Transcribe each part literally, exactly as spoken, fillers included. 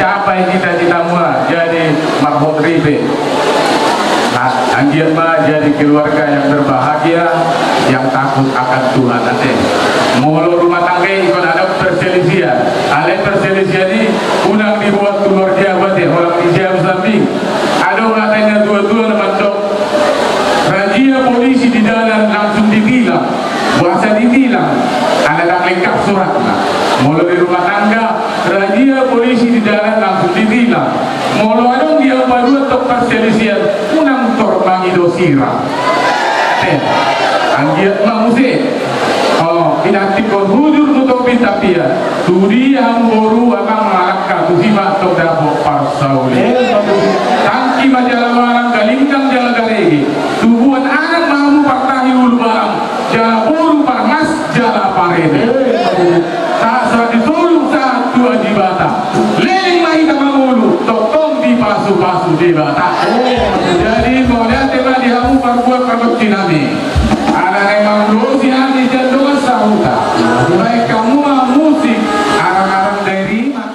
Apa yang cita-citamu jadi marhot ripe? Nah, anggiat ma jadi keluarga yang berbahagia, yang takut akan Tuhan, ate. Molo rumah tangga i ingkon ada perselisihan, alai perselisihan i unang dibuat tu luar jabu, ate, holan di jabu sambing. Adong hata ni natua-tua na mandok: Razia polisi di dalan langsung ditilang. Boasa ditilang? Ala ndang lengkap suratna. Molo di rumah tangga, razia polisi di dalan langsung ditilang. Molo adong di hamu paduahon perselisihan, unang tor mangido sirang. Eh, anggiat ma muse. Oh, inantikkon hujur tu topi tapian. Tu dia hamu boru, amang, mangalangka, tusi ma antong dapot parsaulian. Tangki ma jala marang, galinggang jala garege. Tubuan anak ma hamu partahi ulu balang, jala boru parmas jala pareme. Sahat-sahat ni solu sahat tu Aji Batak. Leleng ma hita mangolu, tongtong dipasu-pasu Debata. Jadi mauliate ma di hamu parboru pargonsi nami. Ala naeng mangulosi hami sian dongan sahuta. Baen hamu ma musik, arang-arang dari ma.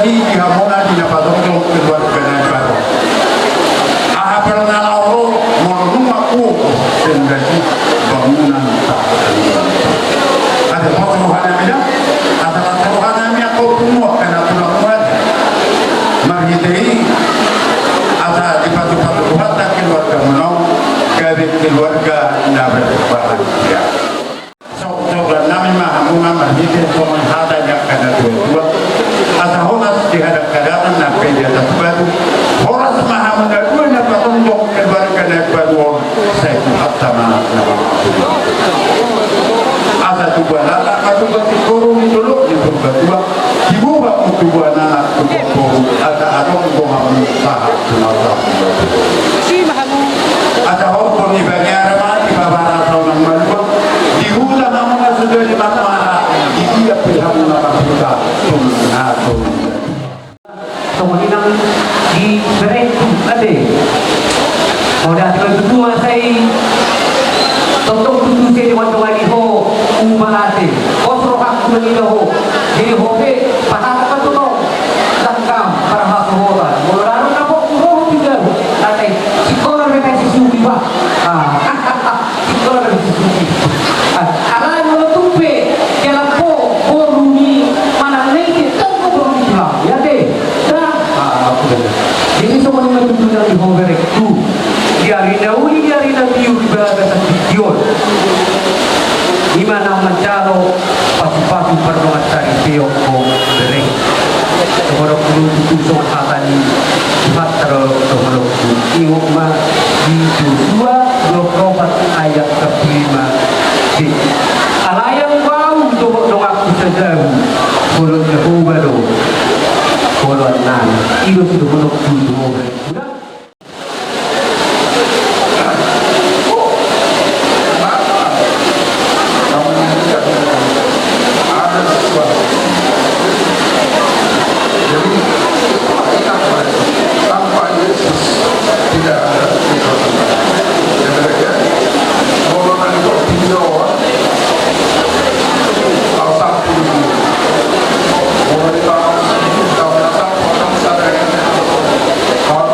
Di hamuna di na pajongjong keluarga na baru. Aha pernah laho molo nunga uo tenda di bangunan ta. Asa pos roha nami da, asa pos roha nami angka ompungnami, angka na tulang muat. Marhite i asa dipatupatu Tuhanta keluargamuna on gabe keluarga na berbahagia. Sogsogan nami ma hamuna marhite songon hata ni angka na tuatua. Asa horas di hadang-hadangan nang pe di atas batu. Horas ma hamuna dua na pajongjong keluarga na baru on. Sai Tuhanta ma na mangampuni. Asa tubuan anak ma tubuan singkoru di Dolok ni Purbatua. Diboan ma tubuan anak tubuan boru. Asa adong do hamu sahat tu na ro. Asa horbo ni Baniara ma di babara saonang malua. Di huta hamuna sude di Marmara, di dia pe hamuna marhuta. Songon i nang di berengku ate. Mauliate ma tutu, asa i tongtong tutu sai didongani ho upa ate. Pos rohangku mangido ho. Jadi ho pe pasahat ma tu ho. Dangkam parhasohotan. Molo daru na pok tu ho tu jabu. Ate sikola pe kasi suki ba. Ah. Sikola pe kasi suki. Ah, alai molo tung pe jalang ho boru ni manang na ise, tong do boru ni tulang. Ia ate. Da. Ah, aku dengar. Jadi songon i ma tutu nang di ho berengku. Di ari na uli, di ari na biu, di bagasan tingki on. I ma na manjalo pasu-pasu pardongansaripeon ho bereng. Dohononku do tutu songon hata ni Tuhanta do dohononku. Ingot ma di Josua dua pulu opat ayat sampulu lima. Alai anggo au dohot donganku sajabu, holong ni Jahowa do holoannami. I do sidohononku tu ho bereng. Jadi, tanpa Yesus tidak ada kita. Ya, ya. Kalau nanti kok pindah, kalau satu, kalau di tahun, tahun satu, orang sadar, kalau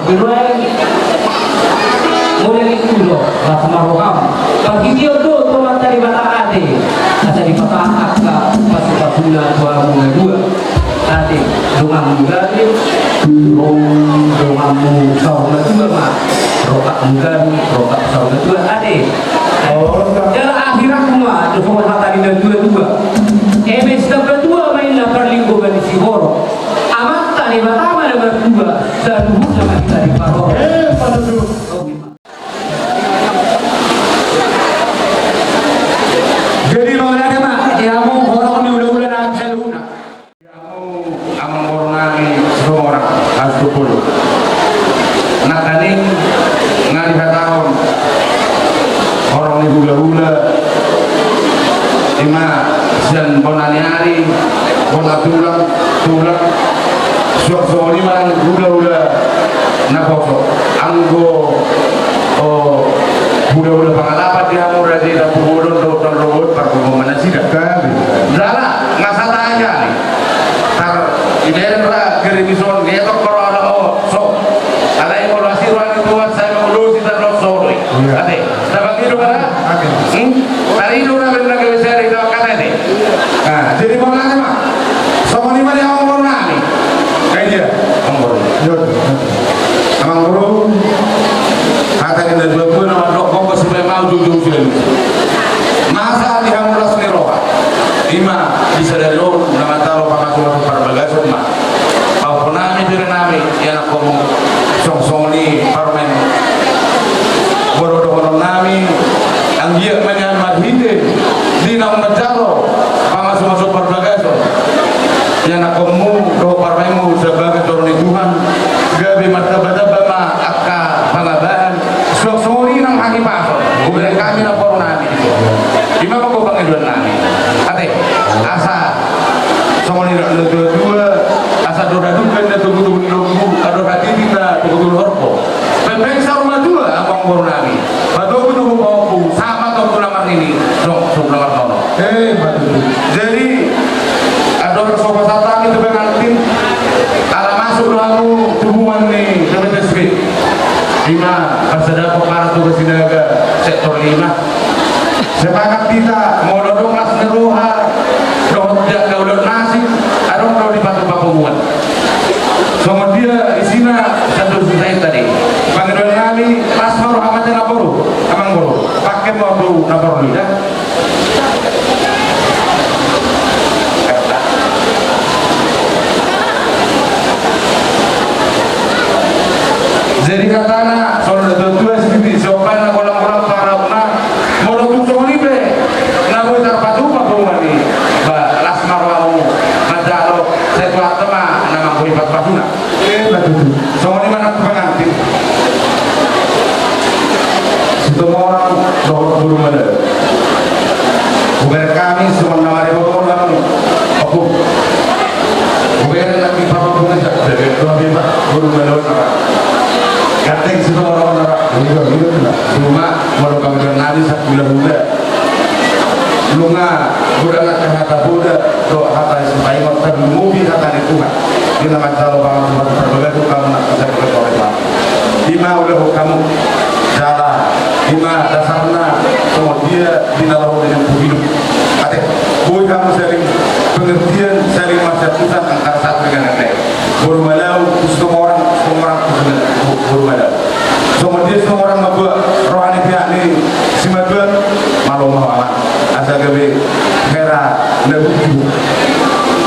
Mulai, mulai itu do, las ma roham. Parhitean do tu Amanta Debata ate. Asa dipatahak angka pasupasuna tu hamu na dua. Ate, donganmu gabe, dong-, donganmu saur matua ma. Rokapmu gabe, rokap saur matua. Ate. Oh, jala akhiratmu ma, dohot hata ni na dua-dua. Eme sitamba tua ma inna parlinggoman ni sihorong. Amanta Debata ma na martua, saluhutna ma hita diparorot. Eh, patut. Jadi, mauliate ma di hamu horong ni hulahula nami saluhutna. Di hamu amangboru nami Situmorang Hasitumbolon. Nangkaning nga dihatahon horong ni hulahula, ima sian bona ni ari, bona tulang, tulang, suang songon i ma nang hulahula naposo. Anggo, o, hulahula Pangalapan di hamu Raja i Tampubolon dohot Tondobon, pargogom ma nasida. Kan. Jala nga sata aja ni. Tar ibereng ra gerimis on, dia tok koro ala o, so. Alai molo asi roha ni Tuhan, sai mangulosi tar lo so do i. Iya. Ate, tabang i do kan? Oke. Hmm? Tari do na benda gabe seri do kan ate. Nah, jadi mau nanya ma. Songon i ma di amangboru nami. Kayak dia, amangboru. Iya, iya. Amangboru. Hata ni na dua-dua na mandok gompa supaya mau jujur sudah. Masa di hamu las ni roha. Ima, bisa dari lo, na mantalo pamasumasu parbagason ma. Pahompu nami, bere nami, ianakhonmu, songon i parumaen. Molo dohonon nami, anggiat ma nian marhite di naung manjalo pamasumasu parbagason. Ianakhonmu dohot parumaenmu sebagai joro ni Tuhan, gabe martambatamba ma angka pangabahan, suang songon i nang hahipason. Hubereng hami na boru nami. Ima ma pangidoan nami. Ate, asa songon i na dua-dua, asa dohot hadungka na tubu-tubu ni lombu, dohot hatiti na tubu-tubu horbo. Pepeng saur matua, amangboru nami. Patogu-togu pahompu, sama tong tulang marnini, tong tulang marnono. Eh, patogu. Jadi, adong so pasahat hami tu pengantin, ala masuk do hamu tubuan ni P P T S B. Ima, parsada pokara tu Sinaga, sektor lima. Sepakat hita, molo adong las ni roha, dohot dia daulat nasib, adong do dipatupa punguan. Songon dia isina satu juta tadi. Pangidoan nami, las ma roha ma tu naboru, amangboru. Pake ma tu naboru ni da. Jadi hatana, songon na tuatua sititi, sopan na golang-golang parau na, molo tung songon i pe, na boi tarpatupa punguan i, ba, las ma rohamu, manjalo, sai tu hata ma, na manggohi patupatuna. Eh, na tutu. Songon i ma nang tu pengantin. Situmorang dohot boru Malau. Hubereng hami songon na maribot on hamu. Oke. Hubereng nang di papa boru Malau. Boru Malau na. Ganteng Situmorang na. Cuma molo pangidoan nami sahulahula. Nunga godang angka hata poda dohot hata sipaingot, tarlumobi hata ni Tuhan. Di na manjalo pamasumasu parbagason, hamu na bisa berkorek. Ima ulahon hamu jala ima dasarna songon dia di na laho di na pungiduk. Ate, boi hamu saling pengertian, saling marsiantusan antara satu dengan yang lain. Boru Malau, Situmorang, Situmorang, Boru Malau. Songon dia Situmorang mambuat roha ni pihak ni simatua, malo ma ho amang. Asa gabe hera na burju.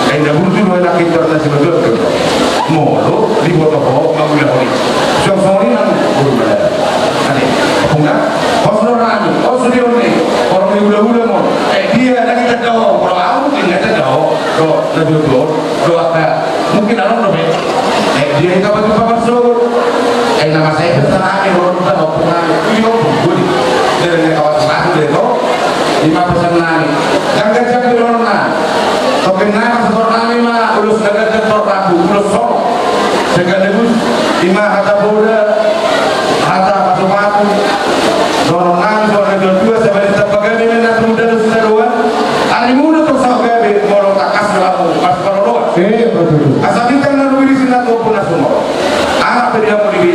Ai na burju do hera pintor na simatua do. Molo diboto ho mangulahon i. Songon i nang boru Malau. Ate, punguan. Pos do rami, pos do dion ni. Horong ni hulahula mon. Eh, dia na ditanda ho, molo au mungkin na ditanda ho. Do, na dua-dua. Do angka Mungkin adong dope. Eh, dia hita batu pamarsogot. Eh, na masa i pesan nami, ro, ro, ro, ro, ro, ro, ro, ro. Jadi, dia kawan sepatu dia, to. Ima pesan nami. Ganggan siap di ro, na. Topeng nami, setor nami, ma, ulos ganggan, setor rabu, ulos soro. Sekaligus, ima hata poda, hata pasupasu. Dohonon nami, dohonon na dua-dua, sabali tapagabe, mena tunda dosa doa. Ari muda tu saut gabe, molo takas doamu, pas paroloan. Eh, betul. Asa bintang na luwiri sinna tu ombun na sumorop. Anak pe di hamu di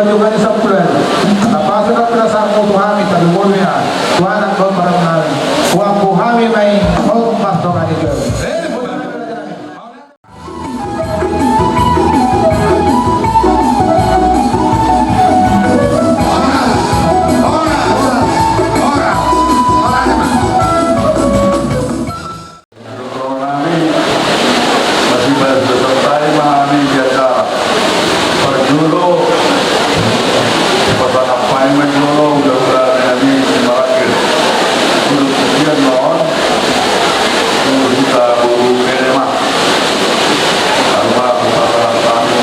Tuhan sampulon. Asa pasu na pinasahatmu tu hami, tabi bolnya. Tuhan, Tuhan, pada menang. Tuhan, tu hami mai, Tuhan, pas Tuhan itu. Nami, masih bahas besertai ma hami di acara. Parjolo, pasangapai ma jolo, udah-udah nami si Maragir. Udah sekian lawan, udah kita buru kene ma. Almarhum pasangan kami,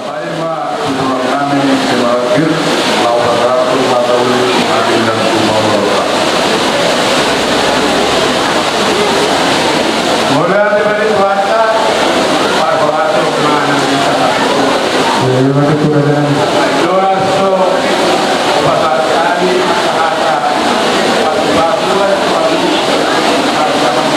Paima, tulang nami, si Maragir, lawan satu mata uli, nami dan Tuhan. Mauliate ma di Tuhanta, pasu-pasu ma nang di Tuhanta. Iya, maka Tuhan. Doa so, pasahat hami, hata, pasu-pasu, pasu-pasu, pasu-pasu,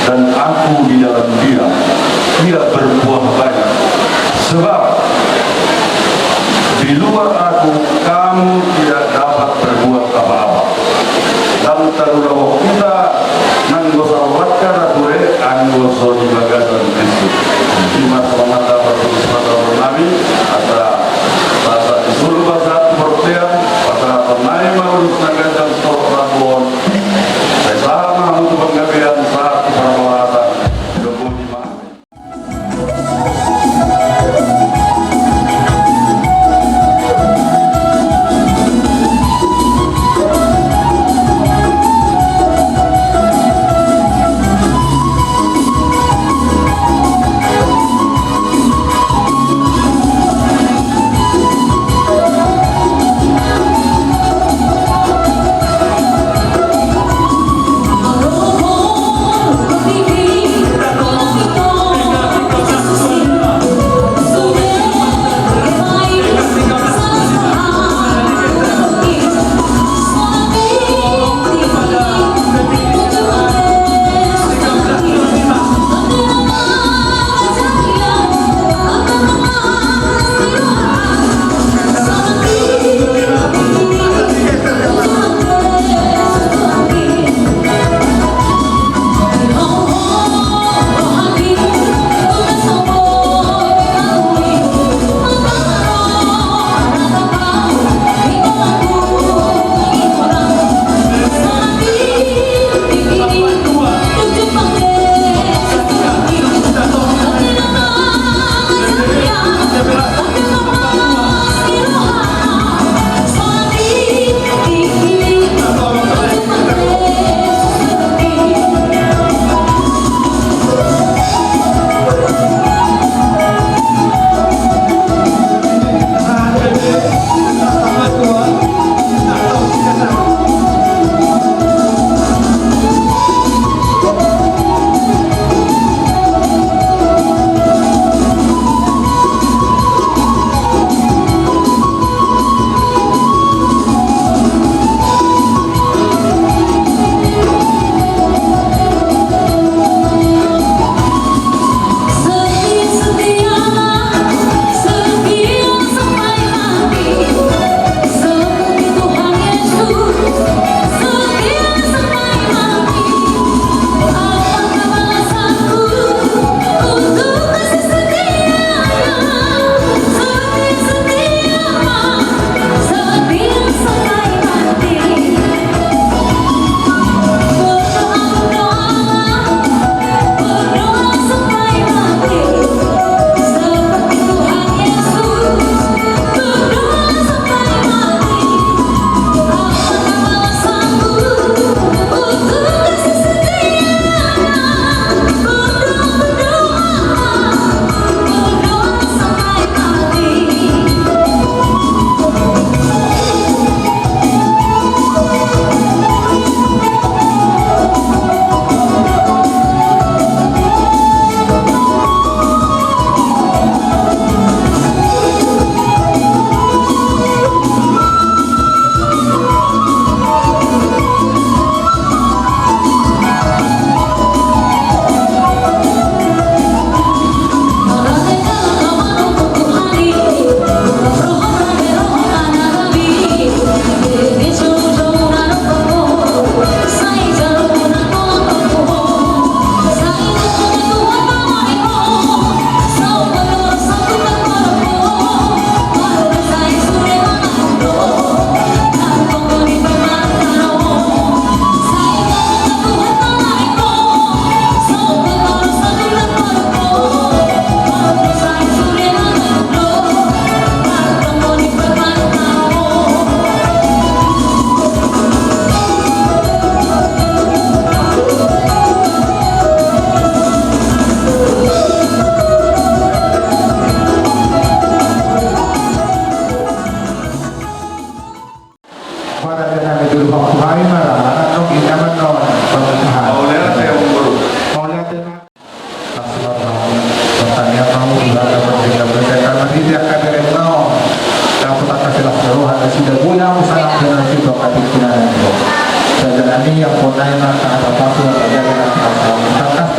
dan Aku di dalam dia, ia berbuah banyak. Sebab di luar Aku, kamu tidak dapat berbuat apa-apa. Ndang tarulahon hita nanggo sallangka na ture anggo so di bagasan Kristus. Ima songon hata parpuji-pujionnami, asa, asa disuru ma sahat tu bontean, pasahaton nami ma ulos na ganjang tu torop rambu on. Sai sahat ma hamu tu panggabean, sahat tu parhorasan. Didok boti ma.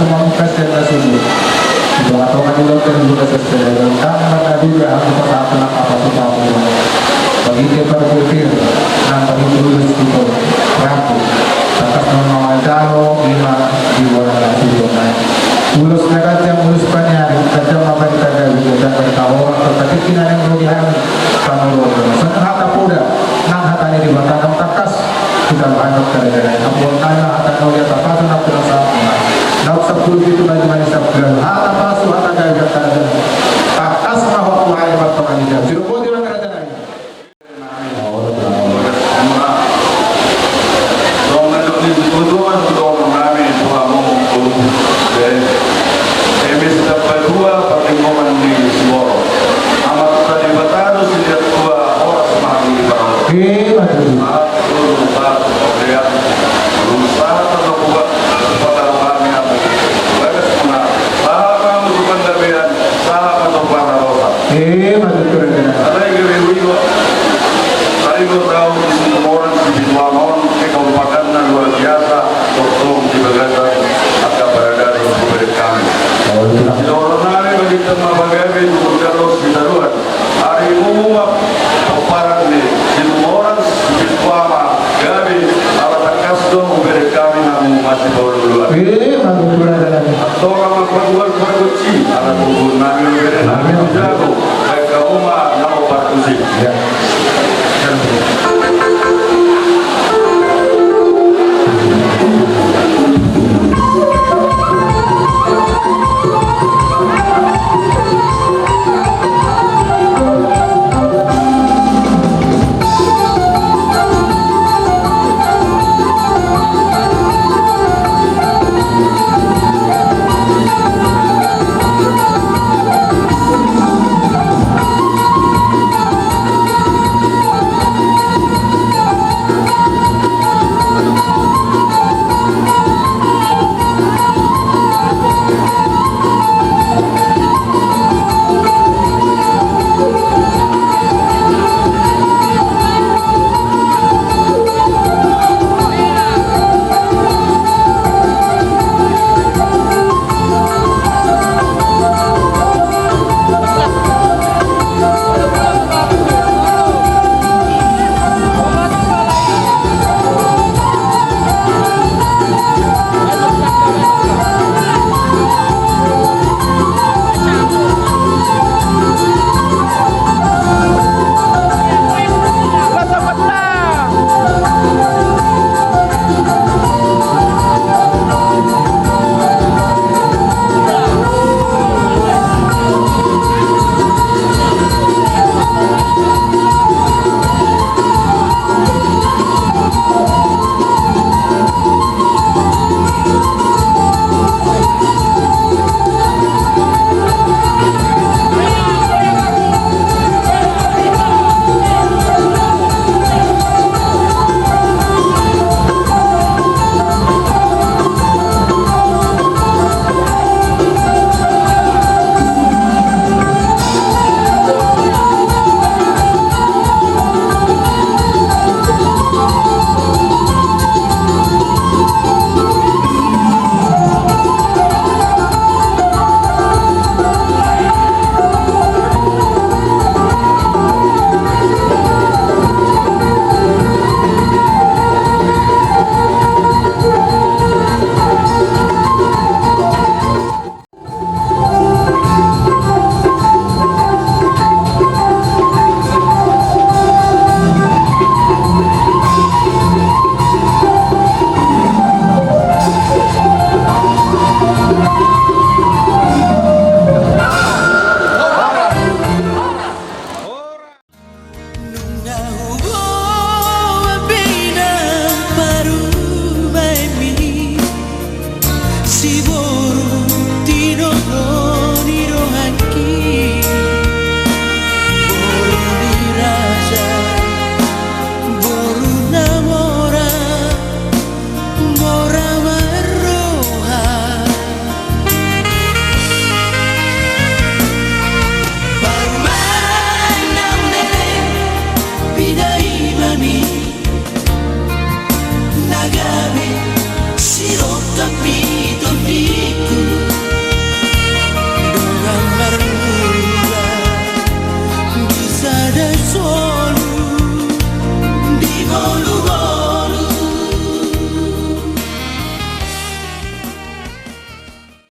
Mangkasian na susu. Di tonga-tonga ni lote ni buka sesere. Tangga na duda aku patahak na apa suka aku. Bagi ke parkir. Nang bagi tulus kita. Rapu. Takas na manjalo ima di bulan na susu na. Ulos na ganjang ulos paniari. Ganjang mabari tagawi. Ganjang bari tahorak. Tetapi kina yang rugi hami. Panurun. Senang hata poda. Nang hata ni di batang takas. Kita banyak kerja. Ampun nana hata kau ya tak pasang aku rasa. Nau sepuluh itu bagi manis sepuluh. Hata pasu hata gajah kerja. Takas ma waktu hari bertemu di jam. Suruh kau tidak kerja lagi. Dong na dong ni tujuan dong nami tuamu. Eme sitapatua parlinggoman ni Siboro. Amat tadi batadu siliat tua horas mahami di parau. Iya, betul. Sahat dulu, sahat kemudian. Sahat atau buat pada kami aku. Bagas muna. Sahat kamu tukang gabean. Sahat atau para rosa. Iya, betul. Alai gabe wiwa. Alai lo tahu di sini orang si Bituama on, kekompakanna luar biasa. Tongtong di bagasan angka paradari hubereng kami. Sidohonon nami bagi tama pagabe tu Gundalo Sitaruan. Ari mumu ma pomparan ni Situmorang Situama gabe ala tangkas do hubereng kami hamu masipaulu-uluan. Antong ma paguan pargonsi ala tubuan nami hubereng nami jago. Baik hamu ma nau pargonsi. Nunga huboan be inang parumaenmi, Siboro